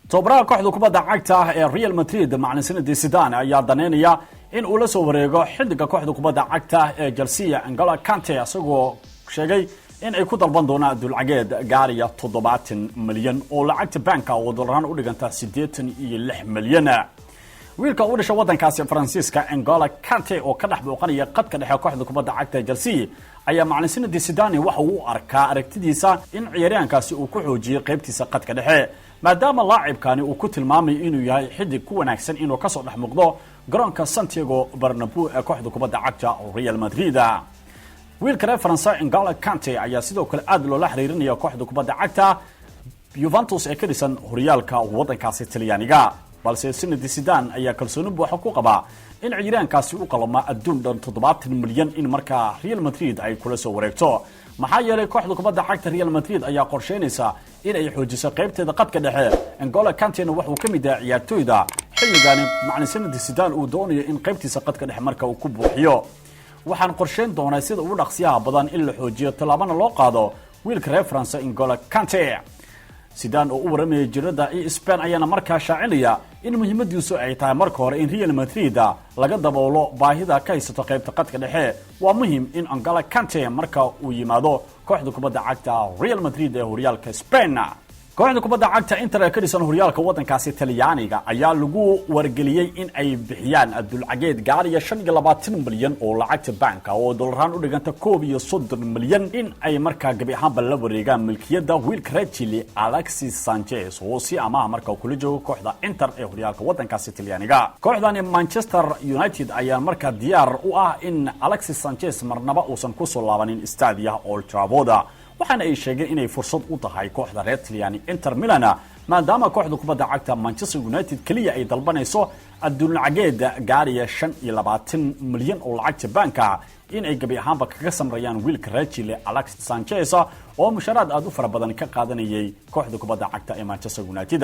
Tababaraha kooxda kubadda cagta ah ee Real Madrid, macalin Zinedine Zidane, ayaa daneynaya in uu la soo wareego xidiga kooxda kubadda cagta ee Chelsea, N'Golo Kante, isagoo sheegay in ay ku dalban doonaan dulcageed gaaraya 70 milyan oo lacagta banka, oo dolaran u dhiganta 86 milyan. Wiilka u dhasha waddankaasi Faransiiska, N'Golo Kante, oo ka dhex booqanaya qadka dhexe kooxda kubadda cagta Chelsea, ayaa macalin Zinedine Zidane waxa uu u arkaa aragtidiisa in ciyaaryahankaasi uu ku xoojiyey qaybtiisa qadka dhexe, maadaama laacibkani uu ku tilmaamay inuu yahay xidig ku wanaagsan inuu kasoo dhex muuqdo garoonka Santiago Bernabeu ee kooxda kubadda cagta Real Madrid. Wiilka reer Faransa, N'Golo Kante, ayaa sidoo kale aada loola xiriirinaya kooxda kubadda cagta Juventus ee ka dhisan horyaalka waddankaasi Talyaaniga, balse Zinedine Zidane ayaa kalsooni buuxa ku qabaa in ciyaaryahankaasi u qalama adduun dhan 70 milyan in markaa Real Madrid ay kula soo wareegto, maxaa yeelay kooxda kubadda cagta Real Madrid ayaa qorsheynaysa in ay xoojiso qaybteeda qadka dhexe. N'Golo Kantena wuxuu ka mid yahay ciyaartooyda xilligaani macalin Zinedine Zidane uu doonayo in qaybtiisa qadka dhexe marka uu ku buuxiyo. "Waxaan qorsheyn doonaa sida ugu dhaqsiyaha badan in la xoojiyo, tallaabana loo qaado wiilka reer France, N'Golo Kante." Zidane oo u waramayay jirada ESPN ayaana markaa shaacinaya in muhiimadiisu ay tahay marka hore in Real Madrid laga daboolo baahida ka haysato qaybta qadka dhexe. Waa muhiim in N'Golo Kante marka uu yimaado kooxda kubadda cagta Real Madrid ee horyaalka Spain. Kooxda kubadda cagta Inter ee ka dhisan horyaalka waddankaasi Talyaaniga ayaa lagu wargeliyey in ay bixiyaan dulcageed gaaraya 25 milyan oo lacagta banka, oo dolarhaan u dhiganta 31 milyan, in ay markaa gabi ahaanba la wareegaan milkiyadda wiilka reer Chile, Alexis Sanchez, oo si amaha markaa kula joogo kooxda Inter ee horyaalka waddankaasi Talyaaniga. Kooxdani Manchester United ayaa markaa diyaar u ah in Alexis Sanchez marnaba uusan kusoo laabanin stadiyaha Old Trafford, waxaana ay sheegeen inay fursad u tahay kooxda reer Talyaani Inter Milan, maadaama kooxda kubadda cagta Manchester United keliya ay dalbanayso adduunlacageed gaaraya 25 milyan oo lacagta banka, in ay gabi ahaanba kaga samrayaan wiilka reer Chile, Alexis Sanchez, oo mushaaraad aada u fara badan ka qaadanayay kooxda kubadda cagta ee Manchester United.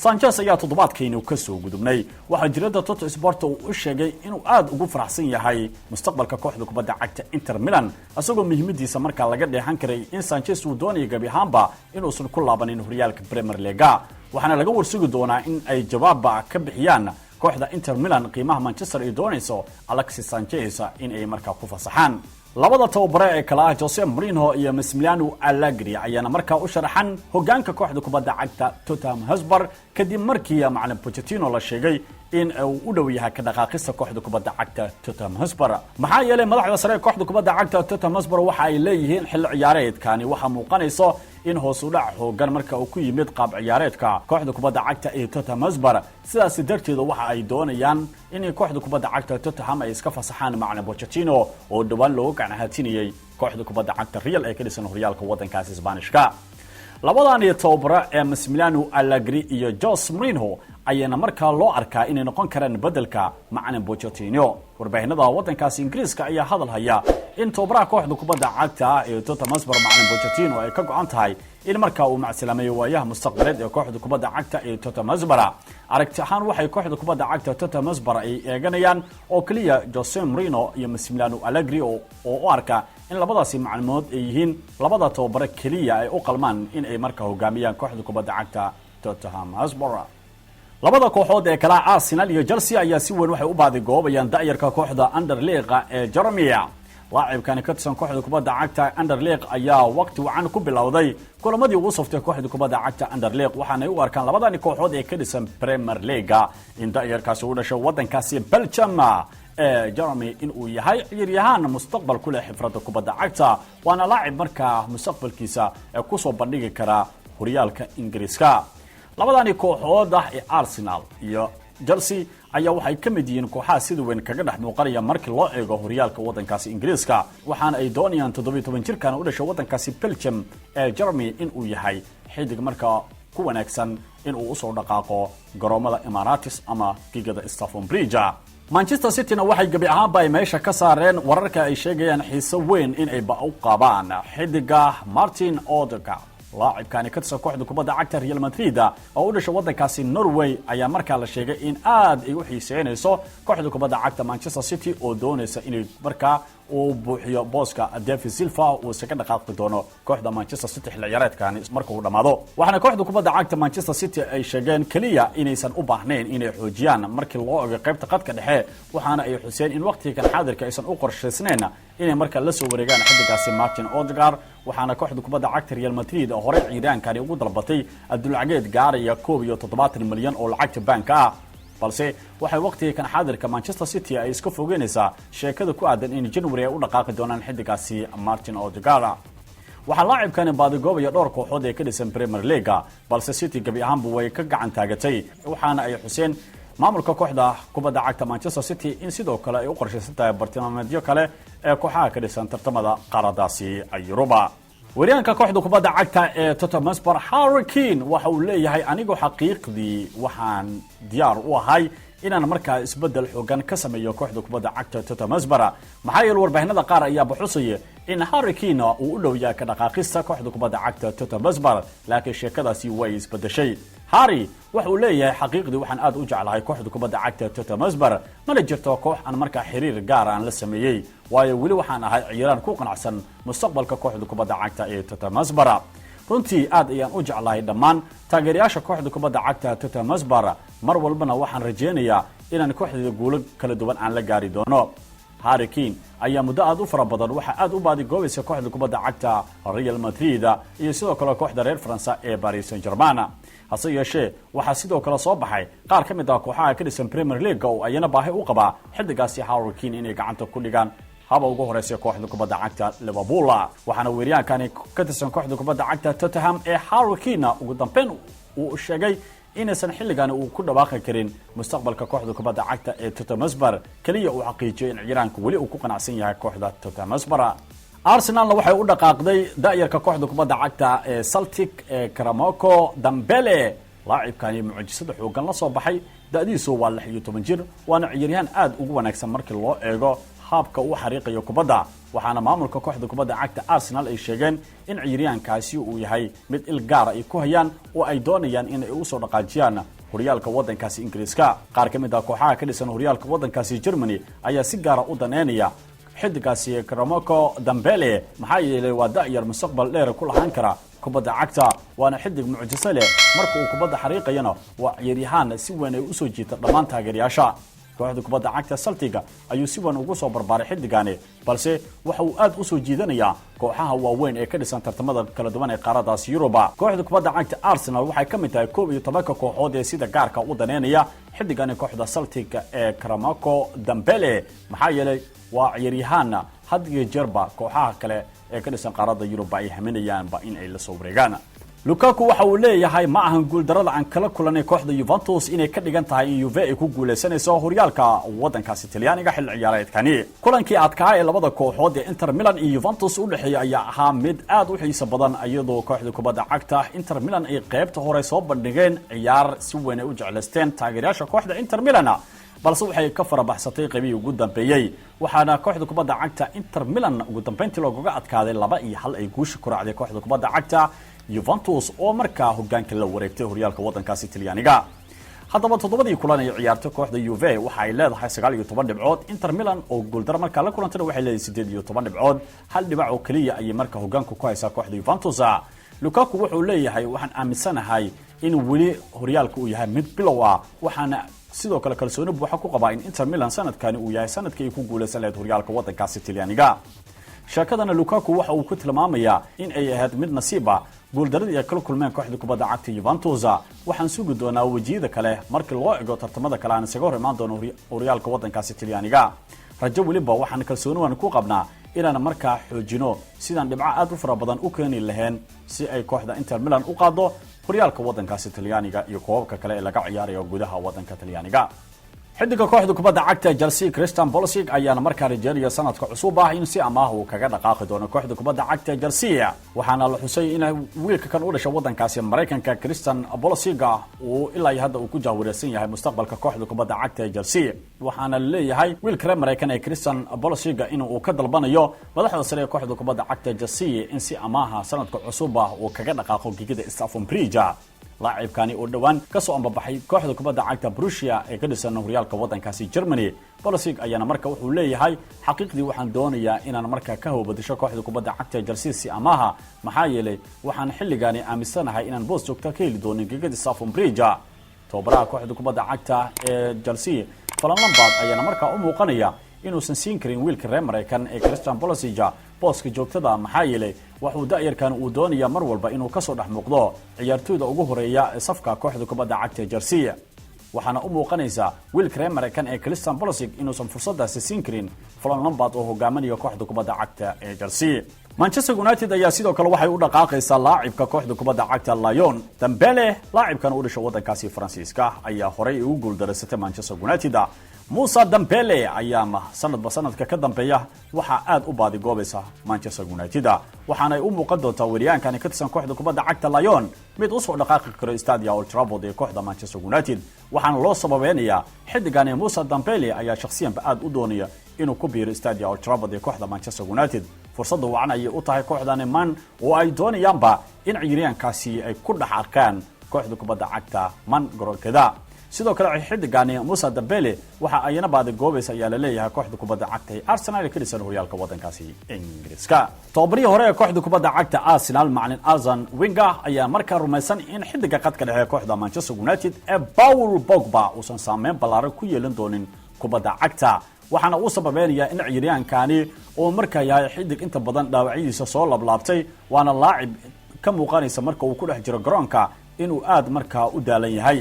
Sanchez ayaa toddobaadkaynu kasoo gudubnay waxaa jirada Tuttosport uu u sheegay inuu aada ugu faraxsan yahay mustaqbalka kooxda kubadda cagta Inter Milan, isagoo muhiimadiisa markaa laga dheehan karay in Sanchez uu doonayo gabi ahaanba inuusan ku laabanin horyaalka Premier League-ga. Waxaana laga warsugi doonaa in ay jawaabba ka bixiyaan kooxda Inter Milan qiimaha Manchester ay doonayso Alexis Sanchez in ay markaa ku fasaxaan. Labada tababare ee kale ah Jose Mourinho iyo Massimiliano Allegri ayaana markaa u sharaxan hogaanka kooxda kubadda cagta Tottenham Hotspur, kadib markii macalin Pochettino la sheegay in uu u dhow yahay ka dhaqaaqista kooxda kubadda cagta Tottenham Hotspur, maxaa yeelay madaxda sare ee kooxda kubadda cagta Tottenham Hotspur waxa ay leeyihiin xilli ciyaareedkani waxaa muuqanayso in hoos u dhac xoogan marka uu ku yimid qaab ciyaareedka kooxda kubadda cagta ee Tottenham Hotspur. Sidaasi darteeda waxa ay doonayaan in kooxda kubadda cagta Tottenham ay iska fasaxaan macalin Pochettino, oo dhowaan loogu gacanhatinayay kooxda kubadda cagta Real ee ka dhisan horyaalka waddankaasi Isbaanishka. Labadan iyo tababaro ee Massimiliano Allegri iyo Jose Mourinho ayaana markaa loo arkaa inay noqon karaan bedelka macalin Pochettino. Warbaahinada waddankaasi Ingiriiska ayaa hadal haya in tababaraha kooxda kubadda cagta ee Tottenham Hotspur, macalin Pochettino, ay ka go-an tahay in markaa uu macsalaameeyo waayaha mustaqbaleed ee kooxda kubadda cagta ee Tottenham Hotspur. Aragti ahaan waxay kooxda kubadda cagta Tottenham Hotspur ay eeganayaan oo keliya Jose Mourinho iyo Massimiliano Allegri, oo u arka in labadaasi macalimood ay yihiin labada tababare keliya ay u qalmaan in ay markaa hogaamiyaan kooxda kubadda cagta Tottenham Hotspur. Labada kooxood ee kala Arsenal iyo Chelsea ayaa si weyn waxay u baadigoobayaan da'yarka kooxda Anderlecht ee Jeremie. Laacibkani ka tirsan kooxda kubadda cagta Anderlecht ayaa waqti wacan ku bilowday kulamadii ugu saftay kooxda kubadda cagta Anderlecht, waxaanay u arkaan labadani kooxood ee ka dhisan Premier League in da'yarkaasi u dhashay waddankaasi Belgium ee Jeremie in uu yahay ciyaaryahaan mustaqbal ku leh xifradda kubadda cagta, waana laacib markaa mustaqbalkiisa ee kusoo bandhigi kara horyaalka Ingiriiska. Labadani kooxood ah ee Arsenal iyo Chelsea ayaa waxay ka mid yihiin kooxaha sida weyn kaga dhex muuqanaya markii loo eego horyaalka waddankaasi Ingiriiska, waxaana ay doonayaan 17 jirkan u dhashay waddankaasi Belgium ee Jeremie in uu yahay xidig markaa ku wanaagsan in uu usoo dhaqaaqo garoomada Emirates ama gigada Stamford Bridge. Manchester Cityna waxay gebi ahaanba ay meesha ka saareen wararka ay sheegayaan xiiso weyn in ay ba u qabaan xidiga Martin Odegaard. Laacibkani ka tirsan kooxda kubadda cagta Real Madrid oo u dhashay waddankaasi Norway ayaa markaa la sheegay in aad ay u xiiseynayso kooxda kubadda cagta Manchester City, oo doonaysa inay markaa Uu buuxiyo booska David Silva uu isaga dhaqaaqi doono kooxda Manchester City xilli ciyaareedkani marka uu dhammaado. Waxaana kooxda kubadda cagta Manchester City ay sheegeen keliya inaysan u baahnayn inay xoojiyaan markii loo ego qaybta qadka dhexe, waxaana ay xuseen in waqtigan xaadirka aysan u qorshaysnayn inay markaa la soo wareegaan xidigaasi Martin Odegaard. Waxaana kooxda kubadda cagta Real Madrid horey ciiraankani ugu dalbatay adduunlacageed gaaraya 71 milyan oo lacagta baanka ah, balse waxay waqtiga kan xaadirka Manchester City ay iska fogeynaysaa sheekada ku aadan in January ay u dhaqaaqi doonaan xidigaasi Martin Odegaard. Waxaa laacibkani baadigoobaya dhowr kooxood ee ka dhisan Premier League-ga, balse City gebi ahaanbu way ka gacan taagatay. Waxaana ay xuseen maamulka kooxda kubadda cagta Manchester City in sidoo kale ay u qorshaysan tahay bartilmaameedyo kale ee kooxaha ka dhisan tartamada qaaradaasi Yuruba. Weeryaanka kooxda kubadda cagta ee Tottenham Hotspur, Harry Kane, waxa uu leeyahay: "Anigu xaqiiqdii waxaan diyaar u ahay inaan markaa isbeddel xoogan ka sameeyo kooxda kubadda cagta Tottenham Hotspur." Maxaa yeele, warbaahinada qaar ayaa baxusaya in Harry Kane uu u dhow yahay ka dhaqaaqista kooxda kubadda cagta Tottenham Hotspur, laakiin sheekadaasi way isbeddeshay. Harry waxa uu leeyahay: "Xaqiiqdii waxaan aad u jeclahay kooxda kubadda cagta Tottenham Hotspur. Mana jirto koox aan markaa xiriir gaar aan la sameeyey, waayo weli waxaan ahay ciyaaraan ku qanacsan mustaqbalka kooxda kubadda cagta ee Tottenham Hotspur. Runtii aad ayaan u jeclahay dhammaan taageerayaasha kooxda kubadda cagta Tottenham Hotspur. Mar walbana waxaan rajaynayaa inaan kooxdeeda guulo kala duwan aan la gaari doono." Harry Kane ayaa muddo aad u fara badan waxaa aad u baadigoobaysa kooxda kubadda cagta Real Madrid iyo sidoo kale kooxda reer Faransa ee Paris Saint Germain. Hase yeeshee, waxaa sidoo kale soo baxay qaar ka mid ah kooxaha ka dhisan Premier League oo ayana baahi u qabaa xidigaasi Harry Kane inay gacanta ku dhigaan, haba ugu horeysa kooxda kubadda cagta Liverpool. Waxaana weeriyaankani ka tirsan kooxda kubadda cagta Tottenham ee Harry Kane ugu dambeyn uu sheegay inaysan xilligan uu ku dhawaaqi karin mustaqbalka kooxda kubadda cagta ee Tottenham Hotspur, keliya uu xaqiijiyay in ciyaaraanka weli uu ku qanacsan yahay kooxda Tottenham Hotspur. Arsenalna waxay u dhaqaaqday da'yarka kooxda kubadda cagta ee Celtic ee Karamoko Dembele. Laacibkani mucjisada xoogan la soo baxay, da'diisu waa 16 jir, waana ciyaaryahaan aad ugu wanaagsan markii loo eego haabka uu xariiqayo kubadda. Waxaana maamulka kooxda kubadda cagta Arsenal ay sheegeen in ciyaaryahankaasi uu yahay mid il gaara ay ku hayaan oo ay doonayaan in ay usoo dhaqaajiyaan horyaalka waddankaasi Ingiriiska. Qaar ka mid ah kooxaha ka dhisan horyaalka waddankaasi Germany ayaa si gaara u daneynaya xidigaasi Karamoko Dembele, maxaa yeelay waa da'yar mustaqbal dheer ku lahaan kara kubadda cagta, waana xidig mucjiso leh. Marka uu kubadda xariiqayana waa ciyaaryahaan si weyn ay usoo jiita dhammaan taageerayaasha. Kooxda kubadda cagta Celtic-ga ayuu si weyn ugu soo barbaaray xiddigani, balse waxa uu aad usoo jiidanayaa kooxaha waaweyn ee ka dhisan tartamada kala duwan ee qaaradaasi Yuruba. Kooxda kubadda cagta Arsenal waxay ka mid tahay 11-ka kooxood ee sida gaarka u daneynaya xiddigani kooxda Celtic-ga ee Karamoko Dembele, maxaa yeelay waa ciyaaryahaan had iyo jeerba kooxaha kale ee ka dhisan qaaradda Yuruba ay haminayaanba in ay la soo wareegaan. Lukaku waxa uu leeyahay: "Ma ahan guuldarada aan kala kulanay kooxda Juventus inay ka dhigan tahay in Juve ay ku guulaysanayso horyaalka waddankaasi Talyaaniga xilli ciyaareedkani." Kulankii adkaa ee labada kooxood ee Inter Milan iyo Juventus u dhexeeya ayaa ahaa mid aad u xiiso badan, iyadoo kooxda kubadda cagta Inter Milan ay qaybta hore soo bandhigeen ciyaar si weyn ay u jeclaysteen taageerayaasha kooxda Inter Milan, balse waxay ka farabaxsatay qaybihii ugu dambeeyey. Waxaana kooxda kubadda cagta Inter Milan ugu dambeyntii loogaga adkaaday 2-1 ay guusha ku raacday kooxda kubadda cagta Juventus oo markaa hogaanka la wareegtay horyaalka waddankaasi Talyaaniga. Haddaba, toddobadii kulan ay ciyaartay kooxda Juve waxa ay leedahay 19 dhibcood. Inter Milan oo guuldaro markaa la kulantana waxay leedahay 18 dhibcood. Hal dhibac oo keliya ayay marka hogaanka ku haysaa kooxda Juventus. Lukaku wuxuu leeyahay: "Waxaan aaminsanahay in weli horyaalka uu yahay mid bilow ah, waxaana sidoo kale kalsooni buuxa ku qabaa in Inter Milan sanadkani uu yahay sanadkii ay ku guulaysan lahayd horyaalka waddankaasi Talyaaniga." Sheekadana Lukaku waxa uu ku tilmaamayaa in ay ahayd mid nasiiba guuldaradii ay kala kulmeen kooxda kubadda cagta Juventus. "Waxaan sugi doonaa wejiyada kale markii loo ego tartamada kale aan isaga hor imaan doono horyaalka waddankaasi Talyaaniga. Rajo weliba waxaan kalsooni waan ku qabnaa inaan markaa xoojino sidaan dhibco aad u fara badan u keeni laheen si ay kooxda Inter Milan u qaado horyaalka waddankaasi Talyaaniga iyo koobabka kale ee laga ciyaarayo gudaha waddanka Talyaaniga." Xidiga kooxda kubadda cagta Chelsea, Christian Pulisic, ayaana markaa rajeynaya sanadka cusub ah in si amaah uu kaga dhaqaaqi doono kooxda kubadda cagta Chelsea. Waxaana la xusay in wiilka kan u dhashay waddankaasi Maraykanka, Christian Pulisic, uu ilaa iyo hadda uu ku jahwareersan yahay mustaqbalka kooxda kubadda cagta Chelsea. Waxaana la leeyahay wiilka reer Maraykan ee Christian Pulisic in uu ka dalbanayo madaxda sare ee kooxda kubadda cagta Chelsea in si amaaha sanadka cusub ah uu kaga dhaqaaqo gegida Stamford Bridge. Laacibkani oo dhowaan kasoo ambabaxay kooxda kubadda cagta Borussia ee ka dhisan horyaalka waddankaasi Germany, Pulisic ayaana marka wuxuu leeyahay: "Xaqiiqdii waxaan doonayaa inaan markaa ka hawbadasho kooxda kubadda cagta ee Chelsea si amaha, maxaa yeelay waxaan xilligaani aaminsanahay inaan boos joogta ka heli doonin gegada Stamford Bridge." Tababaraha kooxda kubadda cagta ee Chelsea, Frank Lampard, ayaana markaa u muuqanaya inuusan siin karin wiilka reer Maraykan ee Christian Pulisic booska joogtada, maxaa yeelay waxuu da'yarkan uu doonaya mar walba inuu kasoo dhex muuqdo ciyaartooyda ugu horeeya ee safka kooxda kubadda cagta ee Chelsea. Waxaana u muuqanaysa wiilka reer Maraykan ee Christian Pulisic inuusan fursadaasi siin karin Frank Lampard oo hogaaminaya kooxda kubadda cagta ee Chelsea. Manchester United ayaa sidoo kale waxay u dhaqaaqaysaa laacibka kooxda kubadda cagta Lyon, Dembele. Laacibkan u dhasho waddankaasi Faransiiska ayaa horey ugu guuldaraysatay Manchester United. Moussa Dembele ayaa sanadba sanadka ka dambeeya waxaa aad u baadigoobaysa Manchester United, waxaana ay u muuqan doontaa weeriyaankani ka tirsan kooxda kubadda cagta Lyon mid usoo dhaqaaqi karo stadia Old Trafford ee kooxda Manchester United. Waxaana loo sababeynayaa xiddigani Moussa Dembele ayaa shakhsiyanba aad u doonaya inuu ku biiro stadia Old Trafford ee kooxda Manchester United. Fursadda wacan ayay u tahay kooxdani Man oo ay doonayaanba in ciyaaryahankaasi ay ku dhex arkaan kooxda kubadda cagta Man garoonkeeda. Sidoo kale xiddigani Moussa Dembele waxa ayna baadigoobaysa ayaa laleeyahay kooxda kubadda cagta ee Arsenal ee ka dhisan horyaalka waddankaasi Ingiriiska. Tababarihii hore ee kooxda kubadda cagta Arsenal, macalin Arsene Wenger, ayaa markaa rumaysan in xiddiga qadka dhexe ee kooxda Manchester United ee Paul Pogba uusan saameyn ballaaran ku yeelan doonin kubadda cagta. Waxaana uu sababeynayaa in ciyaaryahankani uu markaa yahay xidig inta badan dhaawacyadiisa soo lablaabtay, waana laacib ka muuqanaysa marka uu ku dhex jiro garoonka inuu aad markaa u daalan yahay.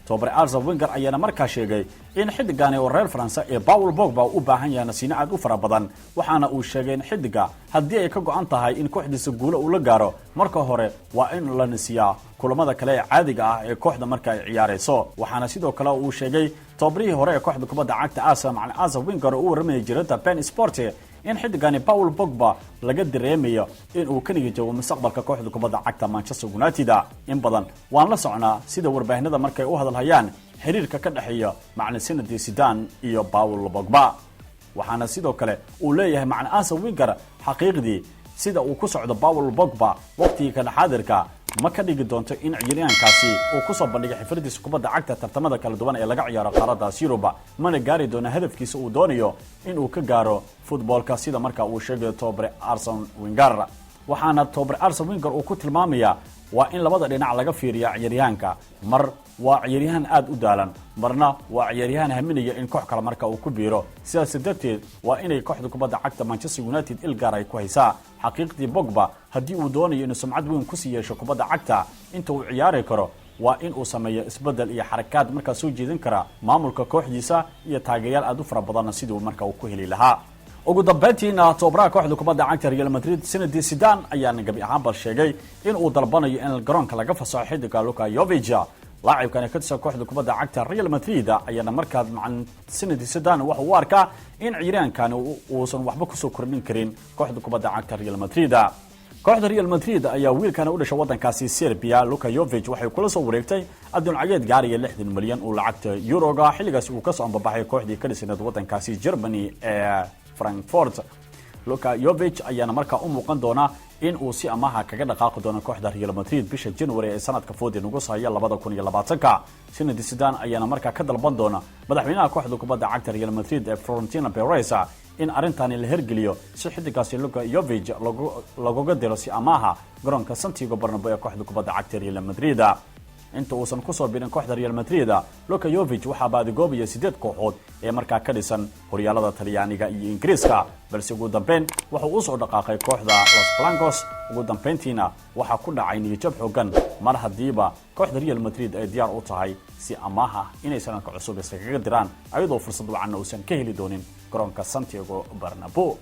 Tababare Arsene Wenger ayaana markaa sheegay in xiddigani oo reer Faransa ee Paul Pogba u baahan yahay nasiino aad u fara badan. Waxaana uu sheegay in xiddiga haddii ay ka go-an tahay in kooxdiisa guulo uu la gaaro, marka hore waa in la nasiyaa kulamada kale ee caadiga ah ee kooxda marka ay ciyaarayso. Waxaana sidoo kale uu sheegay tababarihii hore ee kooxda kubadda cagta Arsenal, macalin Arsene Wenger, oo u warramayay jirada beIN Sport, in xiddigani Paul Pogba laga dareemayo in uu ka nigi jabo mustaqbalka kooxda kubadda cagta Manchester United. "In badan waan la socnaa sida warbaahinada markay u hadalhayaan xiriirka ka dhexeeya macalin Zinedine Zidane iyo Paul Pogba." Waxaana sidoo kale uu leeyahay macalin Arsene Wenger: "Xaqiiqdii sida uu ku socdo Paul Pogba waqtigii kala xaadirka ma ka dhigi doonto in ciyaaryahankaasi uu kusoo bandhigay xifradiisa kubadda cagta tartamada kala duwan ee laga ciyaaro qaaradaas Yuruba, mana gaari doono hadafkiisa uu doonayo in uu ka gaaro futboolka," sida marka uu sheegayo tababare Arsene Wenger. Waxaana tababare Arsene Wenger uu ku tilmaamayaa waa in labada dhinac laga fiiriya ciyaaryahanka: mar waa ciyaaryahan aad u daalan, marna waa ciyaaryahan haminaya in koox kale marka uu ku biiro. Sidaas darteed waa inay kooxda kubadda cagta Manchester United il gaar ay ku haysaa. Xaqiiqdii Pogba haddii uu doonayo inuu sumcad weyn kusii yeesho kubadda cagta inta uu ciyaari karo, waa in uu sameeyo isbeddel iyo xarakaad markaa soo jeedin kara maamulka kooxdiisa iyo taageeryaal aad u fara badanna siduu marka uu ku heli lahaa. Ugu dambeyntiina, tababaraha kooxda kubadda cagta Real Madrid, Zinedine Zidane, ayaana gabi ahaanba sheegay in uu dalbanayo in garoonka laga fasaxo xidiga Luka Jovic. Laacibkani ka tirsan kooxda kubadda cagta Real Madrid ayaana markaa macalin Zinedine Zidane waxa uu arkaa in ciyaaryahankani uusan waxba kusoo kordhin karin kooxda kubadda cagta Real Madrid. Kooxda Real Madrid ayaa wiilkani u dhashay waddankaasi Serbia, Luka Jovic, waxay kula soo wareegtay adduun cageed gaaraya 60 milyan oo lacagta yuroga, xilligaasi uu kasoo ambabaxay kooxdii ka dhisneed waddankaasi Germany ee Frankfurt. Luka Jovic ayaana markaa u muuqan doona in uu si amaha kaga dhaqaaqi doono kooxda Real Madrid bisha January ee sanadka foodi nagu sahaya 2020-ka. Zinedine Zidane ayaana markaa ka dalban doona madaxweynaha kooxda kubadda cagta Real Madrid ee Florentino Perez in arrintani la hergeliyo, si xidigaasi Luka Jovic laguga diro si amaha garoonka Santiago Bernabeu ee kooxda kubadda cagta Real Madrid. Inta uusan kusoo birin kooxda Real Madrid, Luka Jovic waxaa baadigoobaya sideed kooxood ee markaa ka dhisan horyaalada Talyaaniga iyo Ingiriiska, balse ugu dambeyn wuxuu usoo dhaqaaqay kooxda Los Blancos. Ugu dambeyntiina waxaa ku dhacay niyajab xoogan mar haddiiba kooxda Real Madrid ay diyaar u tahay si amaaha inay sanadka cusub iskaga diraan, ayadoo fursad wacanna uusan ka heli doonin garoonka Santiago Bernabeu.